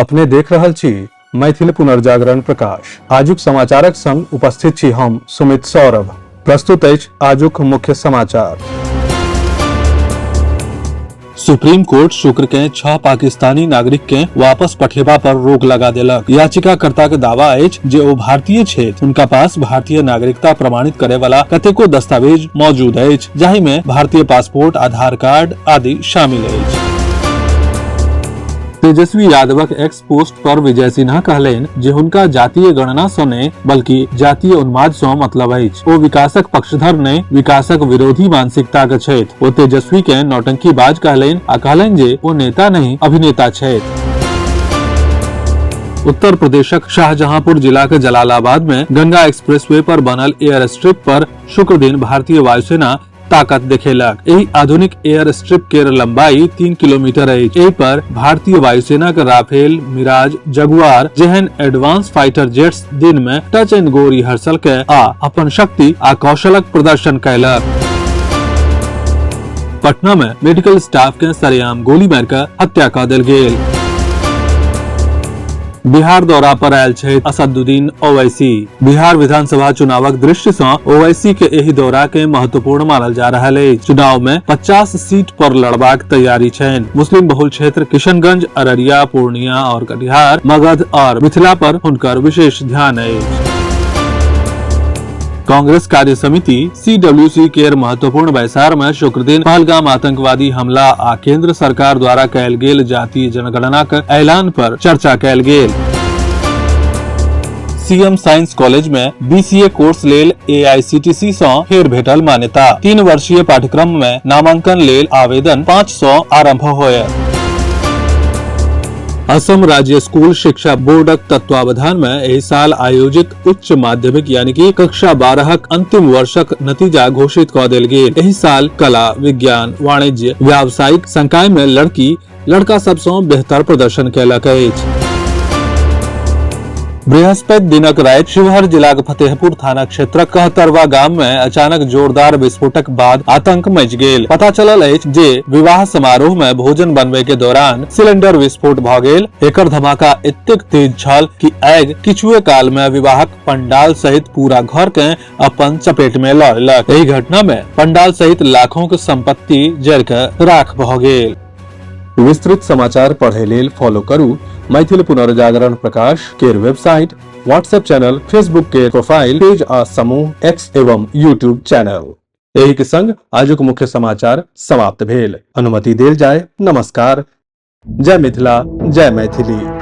अपने देख रहल छी मैथिल पुनर्जागरण प्रकाश। आजुक समाचारक संग उपस्थित छी हम सुमित सौरभ। प्रस्तुत अछि आजुक मुख्य समाचार। सुप्रीम कोर्ट शुक्र के 6 पाकिस्तानी नागरिक के वापस पठेबा पर रोक लगा देलक। याचिकाकर्ता के दावा अछि जे ओ भारतीय छथि, हुनका पास भारतीय नागरिकता प्रमाणित करे वाला कतेको दस्तावेज मौजूद अछि, जाहि में भारतीय पासपोर्ट, आधार कार्ड आदि शामिल अछि। तेजस्वी यादवक एक्स पोस्ट पर विजय सिन्हा कहलनि जे हुनका जातीय गणना सँ नहि बल्कि जातीय उन्माद सँ मतलब अछि। ओ विकासक पक्षधर नहि, विकासक विरोधी मानसिकताक छथि। ओ तेजस्वी केँ नौटंकीबाज कहलनि आ कहलनि जे ओ नेता नहि, अभिनेता छथि। उत्तर प्रदेशक शाहजहांपुर जिलाक जलालाबाद में गंगा एक्सप्रेसवे पर बनल एयर स्ट्रिप पर शुक्र दिन भारतीय वायुसेना ताकत देखेलक। एहि आधुनिक एयर स्ट्रिप केर लंबाई 3 किलोमीटर अछि। एहि पर भारतीय वायुसेना के राफेल, मिराज, जगुआर जेहन एडवांस फाइटर जेट्स दिन में टच एंड गो रिहर्सल के आ अपन शक्ति आ कौशलक प्रदर्शन कयलक। पटना में मेडिकल स्टाफ के सरेआम गोली मारि कऽ हत्या कऽ देल गेल। बिहार दौरा पर आयल छथि असदुद्दीन ओवैसी। बिहार विधानसभा चुनावक दृष्टि सँ ओवैसी के एहि दौरा के महत्वपूर्ण मानल जा रहल अछि। चुनाव में 50 सीट पर लड़बाक तैयारी छनि। मुस्लिम बहुल क्षेत्र किशनगंज, अररिया, पूर्णिया और कटिहार, मगध और मिथिला पर हुनकर विशेष ध्यान अछि। कांग्रेस कार्य समिति सीडब्ल्यूसी केर महत्वपूर्ण बैसार में शुक्र दिन पहलगाम आतंकवादी हमला आ केंद्र सरकार द्वारा कयल गेल जातीय जनगणनाक ऐलान पर चर्चा कयल गेल। सीएम साइंस कॉलेज में बीसीए कोर्स लेल एआईसीटीसी सँ फेर भेटल मान्यता। 3 वर्षीय पाठ्यक्रम में नामांकन लेल आवेदन 5 सँ आरंभ होयत। असम राज्य स्कूल शिक्षा बोर्डक तत्वावधान में एहि साल आयोजित उच्च माध्यमिक यानी कि कक्षा 12 अंतिम वर्षक नतीजा घोषित कऽ देल गेल। एहि साल कला, विज्ञान, वाणिज्य, व्यावसायिक संकाय में लड़की लड़का सब सँ बेहतर प्रदर्शन कयलक अछि। बृहस्पति दिनक राति शिवहर जिलाक फतेहपुर थाना क्षेत्रक कहतरवा गाम में अचानक जोरदार विस्फोटक बाद आतंक मचि गेल। पता चलल अछि जे विवाह समारोह में भोजन बनबै के दौरान सिलेंडर विस्फोट भ गेल। एकर धमाका एतेक तेज छल कि आगि किछुए काल में विवाहक पंडाल सहित पूरा घर के अपन चपेट में ल लेलक। एहि घटना में पंडाल सहित लाखों के संपत्ति जरि के राख भ गेल। विस्तृत समाचार पढ़े लेल फॉलो करू मैथिल पुनर्जागरण प्रकाश केर वेबसाइट, व्हाट्सएप चैनल, फेसबुक के प्रोफाइल पेज आ समूह एक्स एवं यूट्यूब चैनल। एहि के संग आजुक मुख्य समाचार समाप्त भेल। अनुमति देल जाय। नमस्कार। जय मिथिला, जय मैथिली।